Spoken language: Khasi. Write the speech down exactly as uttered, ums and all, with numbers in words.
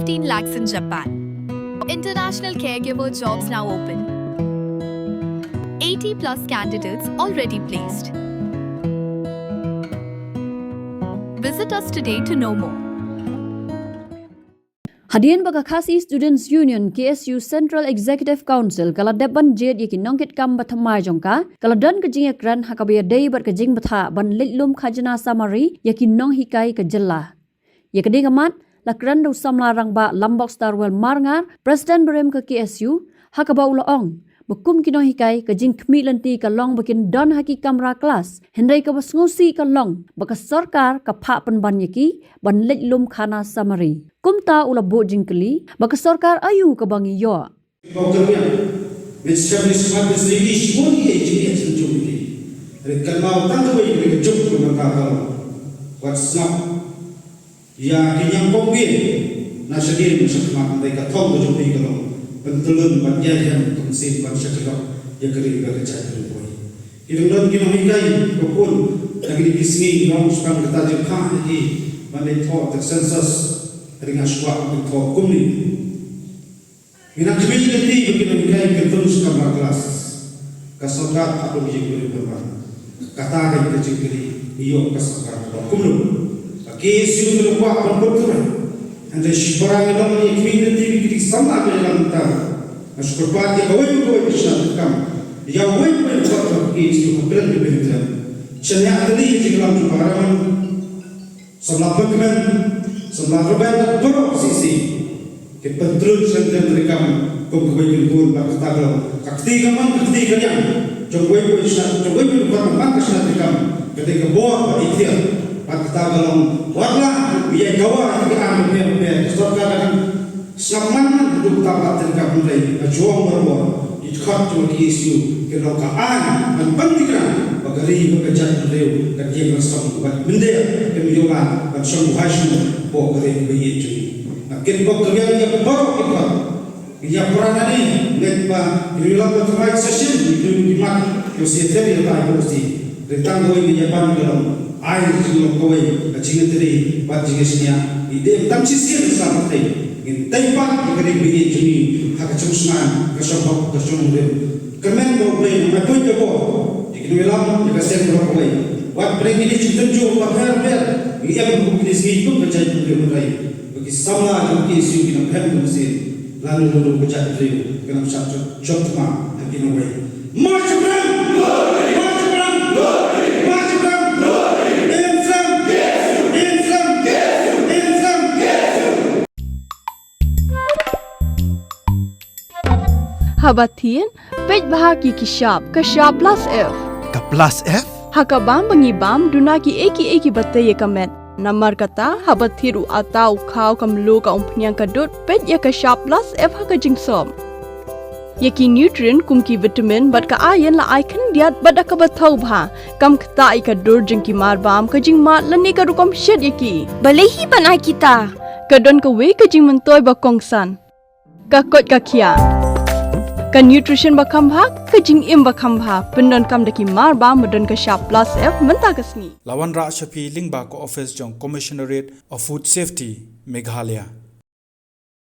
fifteen lakhs in Japan. International caregiver jobs now open. eighty plus candidates already placed. Visit us today to know more. Hadien ba ka Khasi Students Union, K S U, Central Executive Council ka la dep ban jied ïa ki nongkitkam ba thymmai jong ka, ka la don ka jingïakren ha kaba ïadei bad ka jingbthah ban leit lum khajna samari ïa ki nonghikai ka jylla. Ïa kane ka mat la kren da u samla rangbah Lambok Starwell Marngar, President barim ka K S U, ha kaba u la ong ba kum ki nonghikai ka jingkhmih lynti ka long ba kin don ha ki kamra klas, hynrei kaba sngewsih ka long ba ka sorkar ka phah pynban ïa ki ban leit lum khajna samari. Kumta u la buh jingkylli ba ka sorkar aïu kaba ngi ïoh. Bok ka ruh ïa, mynshem ne smat ne sdei shibun ïa i jingeh jong i. Re kan mau tang kawei ka jong ka mata ka long. Wat sngap ïa ki ñiangkong win na shadien na shakhmat, hynrei ka thong ka jong i ka long ban tylun, ban ïaid hem kum sien, ban shakri ïa ka ri bad ka jaitbynriew. Ki dang don ki nonghikai ba bun na kine ki sngi, ki long shaphang kata jingkhang ïa ki ban leit thoh ïa ka census. Hynrei nga shu kwah ban thoh kumne. Ngi nang khmih lynti ba ki nonghikai kin don sha kamra klas. Ka sorkar hap ban ïeng bynriew bynrang. Kata ka jingkylli, ngi ïoh ka sorkar kaba kumno. Ka K S U ka la kwah ban pynthut. Hynrei shipara ngi nang ïa khmih lynti ba ki dei samla ka ïalam mynta. Nga shu kyrpad ïa kawei pa kawei ka shnat treikam, ïa uwei pa uwei ka K S U ha kren ka bynta. Shaniah tylli ka jingïalam jong ka Parliament. Samla Pynkhynmen, samla Rben bad baroh C C. Ki pyntrun sha ka treikam kum kawei ki bun bad kata ka long ka kti kamon ka kti kadiang jong uwei pa uwei shnat, jong uwei pa uwei ka shnat treikam. Ka dei ka bor bad ikhtiar bad kata ka long wat la ïa dawa ïa ki am bapher bapher. Ka sorkar ka dang sngap man man haduh kata ka treikam, hynrei ka jong barabor ki dkhot jong ka K S U ki long ka aiñ ban pyntikna ba ka ri bad ka jaitbynriew kan ïeng ra song bad mynder kan ïoh ban shong buhai shnong hapoh ka ri bad ka jaitbynriew. Nga kyrpad ka ri ïa baroh ki dkhot, ïa pran ani, ngeit ba ki nongïalam ba thymmai sa shisien ki mat ki ïa shisien ïa tai bok si. Hynrei tang kawei ka ïa ban ka long ai jinglong kawei ka jingïatreilang bad jingïasngewthuh. Ngi dei tang shisien sa pat ngin tei pat ïa ka ri bad ka jaitbynriew ha ka jingsngew, ka shong hok, ka shong rim. Kyrmen ba U Blei un ai buit da bor ïa ki nongïalam, ïa ka seng baroh kawei. Wat pynlong kine ki jingtynjuh bapher bapher, ngi ïa kum kine sngi kum ka jaitbynriew, hynrei ba ki samla jong ka K S U kin ym phem kum sien. Lano lano ka jaitbynriew kan ym shah jop, jop thma ha ki nongwei. March on! March on! March on! March on! Haba thied, peit bha ïa ki shap, ka shap plus F. Ka plus F? Ha ka bam ba ngi bam, duna kiei kiei kiba tei ïa ka met. Namar kata, haba thied u atta, u khaw, ka mluh, ka umphniang, ka dud, peit ïa ka shap plus F ha ka jingsop. Ïa ki nutrient kum ki vitamin bad ka iron la ai khyndiat bad da kaba thaw bha. Kam ktah ïa ka dur jong ki marbam, ka jingmad lane ka rukom shet ïa ki. Balei hi ban ai kita? Ka don kawei ka jingmyntoi ba kongsan. Ka koit ka khiah. Ka nutrition ba kham bha, ka jingim ba kham bha. Pyndonkam da ki marbam ba don ka shap plus F mynta ka sngi. La wanrah sha phi lyngba ka office jong Commissionerate of Food Safety, Meghalaya.